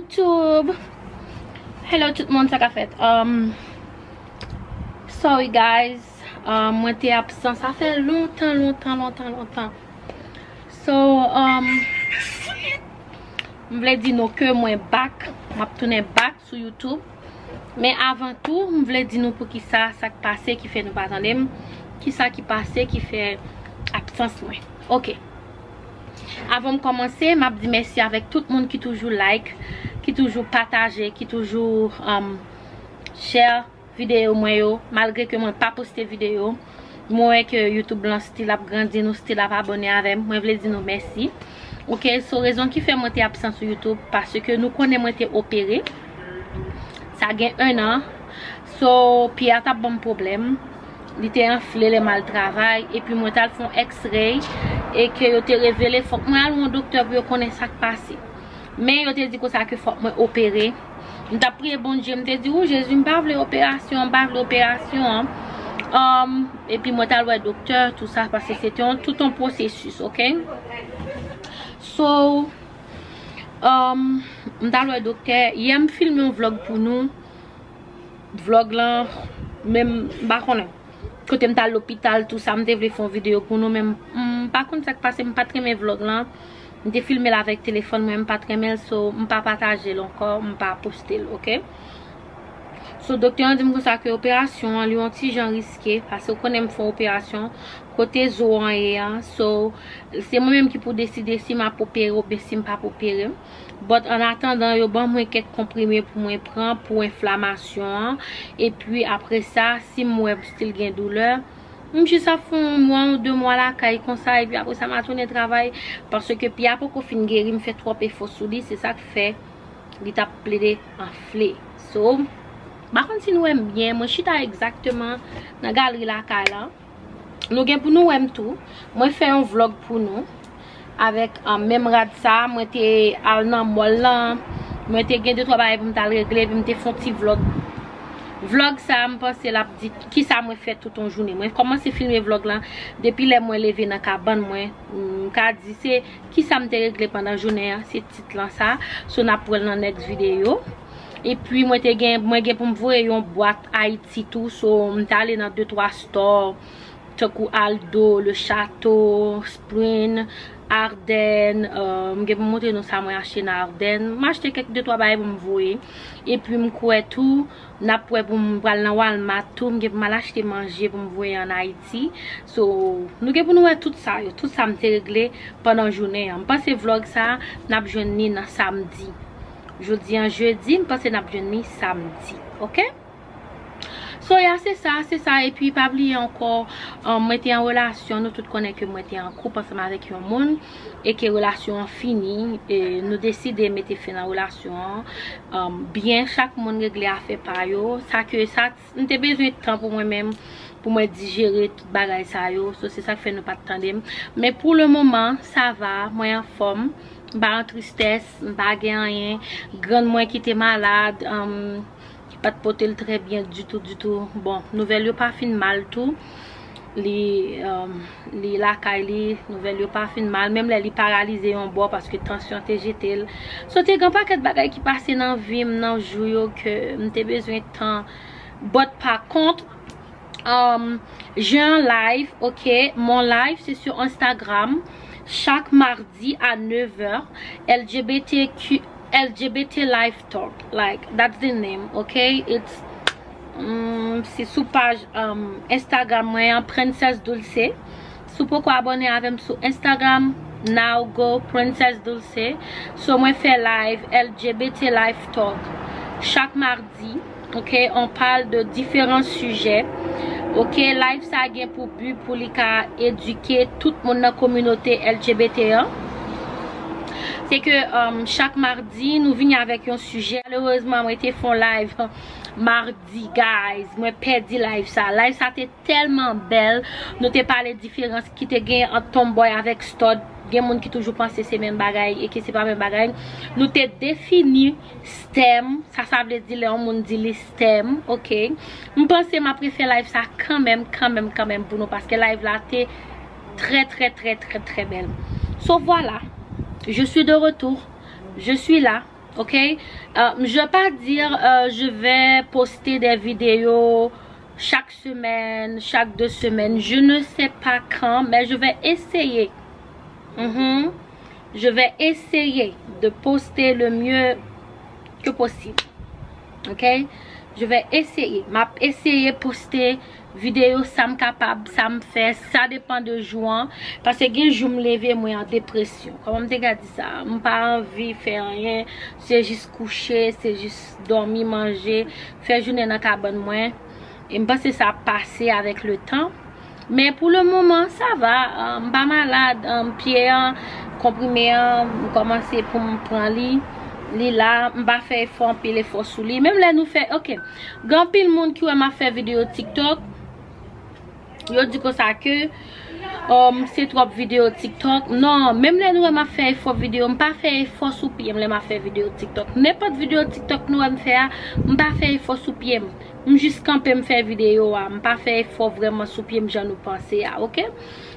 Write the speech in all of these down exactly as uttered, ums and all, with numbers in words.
YouTube. Hello tout moun, sa ka fèt? Um, sorry guys, um, mwen te absan, sa fè lontan, lontan, lontan, lontan. So, um, m vle di nou ke mwen back, m ap tounen back sou YouTube. Men avan tou, m vle di nou poukisa, sa k pase ki fè nou pa tande m, kisa ki pase ki fè absans mwen. Ok. Avan m kòmanse, m ap di mèsi avèk tout moun ki toujou like, ki toujou pataje, ki toujou, um, share videyo mwen yo, malgre ke mwen pa poste videyo. Mwen wè ke YouTube lan still ap grandi, nou still ap abòne avè m. Mwen vle di nou mèsi. Ok, so rezon ki fè mwen te absan sou YouTube, paske nou konnen mwen te opere. Sa gen en an. So, pye a t ap ban m pwoblèm. Li te anfle lè m al travay. Epi mwen t al fè yon X-ray. E ke yo te revele, fòk mwen al yon doktè pou yo konnen sa k pase. Men yo te di konsa ke fòk mwen opere. M t ap priye Bondye, m te di, ou Jezi, m pa vle operasyon, m pa vle operasyon. Um, epi mwen t al wè doktè, tou sa, paske se te yon, tout yon pwosesis, ok? So, um, m t al wè doktè. Yè m filme yon vlog pou nou. Vlog lan, menm, m pa konnen. Kote m t al lopital, tou sa, m te vle fè yon videyo pou nou, men m, m pa konn sa k pase, m pa t renmen vlog lan. M te filme l avèk telefòn mwen, m pa t renmen l, so m pa pataje l ankò, m pa poste l, ok? So, doktè an di m konsa ke operasyon an, li yon ti jan riske, paske ou konnen m fè yon operasyon, kote zo an ye an, so, se mwen menm ki pou deside si m ap opere oubyen si m p ap opere. But, an atandan, yo ban mwen kèk konprime pou mwen pran pou enflamasyon an, epi apre sa, si m wè m still gen doulè, m jis ap fè yon mwa ou de mwa lakay konsa, epi apre sa, m a tounen travay, paske pye a poko fin geri, m fè twòp efò sou li, se sa k fè li t ap plede anfle. So, m pa konn si nou wè m byen, mwen chita egzakteman nan galri lakay la. Nou gen pou nou wè m tou. Mwen fè yon vlog pou nou. Avèk, ah, menm rad sa, mwen te al nan mall lan. Mwen te gen de twa bagay pou m t al regle, epi m te fè yon ti vlog. Vlog sa, m panse l ap di kisa mwen fè tout yon jounen. Mwen kòmanse filme vlog lan depi lè mwen leve nan kabann mwen. M ka di se kisa m te regle pandan jounen an, se tit lan sa. So, n ap wè l nan next video. Epi mwen te gen, mwen gen pou m voye yon bwat Ayiti tou. So, m t ale nan de twa store, tankou Aldo, Le Château, Spring, Ardenne, euh, m gen pou m montre nou sa mwen achte nan Ardenne. M achte kèk de twa bagay pou m voye. Epi m kwè tou, n ap wè pou m pral nan Walmart tou, m gen pou m al achte manje pou m voye ann Ayiti. So, nou gen pou nou wè tout sa yo, tout sa m te regle pandan jounen an. M panse vlog sa, n ap jwenn li nan samdi. Jodi an jedi, m panse n ap jwenn li samdi, ok? So, ya, se sa, se sa. Epi, pa bliye ankò, um, mwen te an relasyon, nou tout konnen ke mwen te an koup ansanm avèk yon moun, e ke relasyon an fini, e nou deside mete fen nan relasyon an. Um, byen, chak moun regle afè pa yo. Sa ke sa, m te bezwen tan pou mwen menm, pou mwen dijere tout bagay sa yo. So, se sa k fè nou pa t tande m. Men pou le moman, sa va, mwen anfòm. M pa an tristès, m pa gen anyen. Grann mwen ki te malad, um, pa t pote l trè byen ditou, ditou. Bon, nouvèl yo pa fin mal tou. Li, um, li lakay li, nouvèl yo pa fin mal. Menm lè li paralize yon bò paske tansyon te jete l. So, te gen pakèt bagay ki pase nan vi m, nan jou yo, ke m te bezwen tan. But pa kont, um, j'ai un live, ok? Mon live, c'est sur Instagram. Chaque mardi à neuf heures, L G B T Q, L G B T Live Talk. Like, that's the name, ok? It's, um, se sou paj, um, Instagram mwen an, Princess Dulce. Si w poko abòne avè m sou Instagram, now go Princess Dulce. So, mwen fè live, L G B T Live Talk. Chak madi, ok, on parle de différents sujets. Ok, live sa gen pou bi pou li ka edike tout moun nan kominote L G B T an. Se ke, um, chak madi, nou vini avèk yon sijè. Malerezman, mwen te fè yon live madi, guys. Mwen pèdi live sa. Live sa te tèlman bèl. Nou te pale diferans ki te gen ant tomboy avèk stud. Gen moun ki toujou panse se menm bagay e ke se pa menm bagay. Nou te defini stèm. Sa, sa vle di lè yon moun di li stèm, ok? M panse m ap refè live sa kanmenm, kanmenm, kanmenm pou nou, paske live la te trè, trè, trè, trè, trè bèl. So, voilà. Je suis de retour. Je suis là. Ok? Euh, je vais pas dire, euh, je vais poster des vidéos chaque semaine, chaque deux semaines. Je ne sais pas quand, mais je vais essayer. Mhm. Je vais essayer de poster le mieux que possible. Ok? Je vais essayer. M ap eseye poste videyo sa m kapab, sa m fè, sa depan de jou an. Paske gen jou m leve, mwen an depresyon. Kòman m te ka di sa? M pa anvi fè anyen. Se jis kouche, se jis dòmi, manje, fè jounen nan kabann mwen. E m panse sa ap pase avèk le tan. Men pou le moman, sa va. Euh, m pa malad. Euh, pye an, konprime an, m kòmanse pou m pran li. Li la, m pa fè efò, anpil efò sou li. Menm lè nou fè, ok. Gen anpil moun ki wè m ap fè videyo TikTok. Yo di konsa ke, um, se twòp videyo TikTok. Non, menm lè nou wè m ap fè efò videyo, m pa fè efò sou pye m lè m ap fè videyo TikTok. Nenpòt videyo TikTok nou wè m fè a, m pa fè efò sou pye m. M jis kanpe m fè videyo a. M pa fè efò vrèman sou pye m jan nou panse a, ok?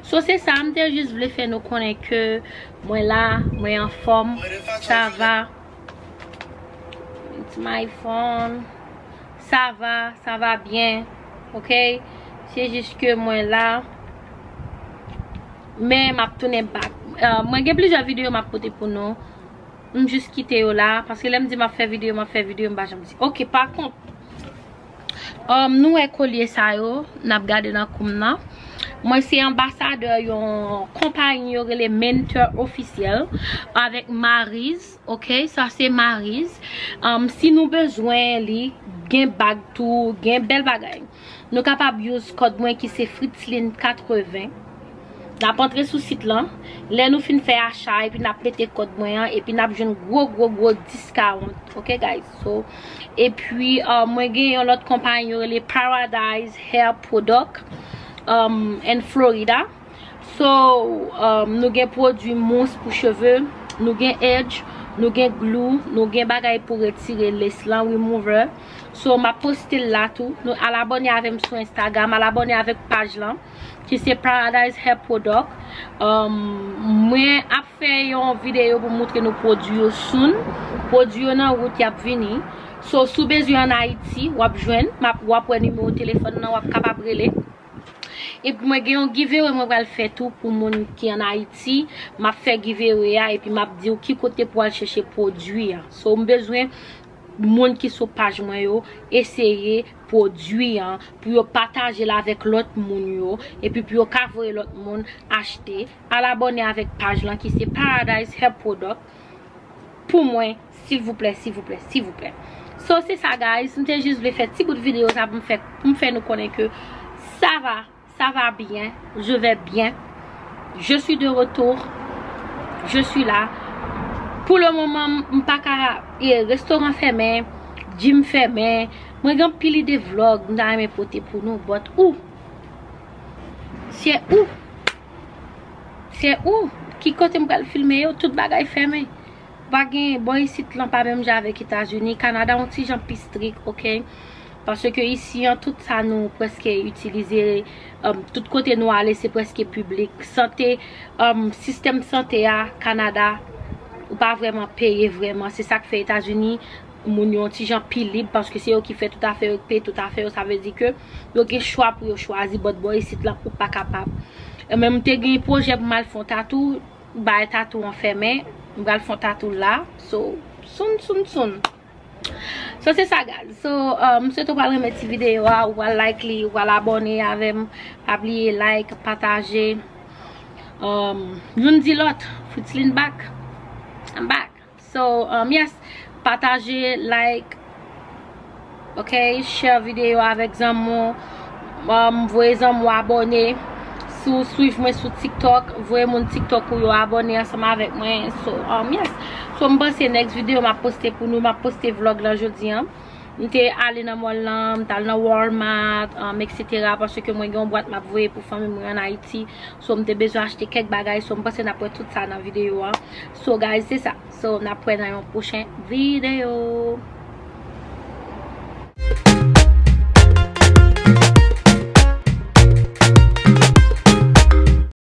So, se sa, m te jis vle fè nou konnen ke mwen la, mwen anfòm, sa va. It's my phone. Sa va, sa va byen, ok? Se jis ke mwen la. Men m ap tounen back. Euh, mwen gen plizyè videyo m ap pote pou nou. M jis kite yo la, paske lè m di m ap fè videyo, m ap fè videyo, m pa janm di. Ok, pa kont, um, nou wè kolye sa yo, n ap gade nan kou m nan. Mwen se anbasadè yon konpayi yo rele Mentor Officiel avèk Mariz, ok? Sa se Mariz. Um, si nou bezwen li, gen bag tou, gen bèl bagay. Nou kapab use kòd mwen ki se Fritzline katreven. N ap antre sou sit lan. Lè nou fin fè acha, epi n ap mete kòd mwen an, epi n ap jwenn gwo, gwo, gwo discount. Ok, guys? So, epi, uh, mwen gen yon lòt konpayi, yo rele Paradise Hair Product, um, in Florida. So, um, nou gen pwodui mous pou cheve, nou gen edge, nou gen glue, nou gen bagay pou retire lace lan, remover. So, m ap poste l la tou. Nou al abòne avè m sou Instagram, al abòne avèk paj lan, ki se Paradise Hair Product. Um, mwen ap fè yon videyo pou moutre nou pwodui yo soon. Pwodui yo nan wout, y ap vini. So, si w bezwen ann Ayiti, w ap jwenn, m ap, w ap wè nimewo telefòn nan, w ap kapab rele. Epi mwen gen yon giveaway mwen pral fè tou pou moun ki ann Ayiti. M ap fè giveaway a, epi m ap di w ki kote pou al chèche pwodui a. So, m bezwen moun ki sou paj mwen yo eseye pwodui an, pou yo pataje l avèk lòt moun yo, epi pou yo ka voye lòt moun achte. Al abòne avèk paj lan ki se Paradise Hair Product pou mwen, silvouplè, silvouplè, silvouplè. So, se sa, guys. M te jis vle fè ti bout videyo sa pou m fè, pou m fè nou konnen ke sa va, ça va bien, je vais bien, je suis de retour, je suis là. Pou le moman, m pa ka, e, restoran fèmen, gym fèmen. Mwen gen anpil ide vlog m ta renmen pote pou nou, but ou? Se ou? Se ou? Ki kote m pral filme yo? Tout bagay fèmen. Pa gen, bò isit lan pa menm jan avèk Etazini. Kanada yon ti jan pi strik, ok? Paske isi an, tout sa nou prèske itilize, um, tout kote nou ale, se prèske piblik. Sante, um, sistèm sante a, Kanada, ou pa vrèman peye vrèman. Se sa k fè Etazini, moun yo yon ti jan pi lib, paske se yo ki fè tout afè yo, ki peye tout afè yo. Sa vle di ke yo gen chwa pou yo chwazi, but bò isit lan, ou pa kapab. E menm, m te gen pwojè pou m al fè yon tatou, bay tatou an fèmen. M pral fè yon tatou la. So, soon, soon, soon. So, se sa, guys. So, um, m swete w pral renmen ti videyo a, ou pral like li, ou pral abòne avè m. Pa bliye like, pataje. Um, youn di lòt, Fritzline back. I'm back. So, um, yes, pataje, like, ok, share videyo avèk zanmi w, um, voye zanmi w abòne. Si w swiv mwen sou TikTok, voye moun TikTok ou yo abòne ansanm avèk mwen. So, um, yes. So, m panse next videyo m ap poste pou nou, m ap poste vlog lan jodi an. M te ale nan mall lan, m t al nan Walmart, um, et cetera, paske mwen gen yon bwat m ap voye pou fanmi mwen ann Ayiti. So, m te bezwen achte kèk bagay. So, m panse n ap wè tout sa nan videyo an. So, guys, se sa. So, n ap wè nan yon pwochen videyo.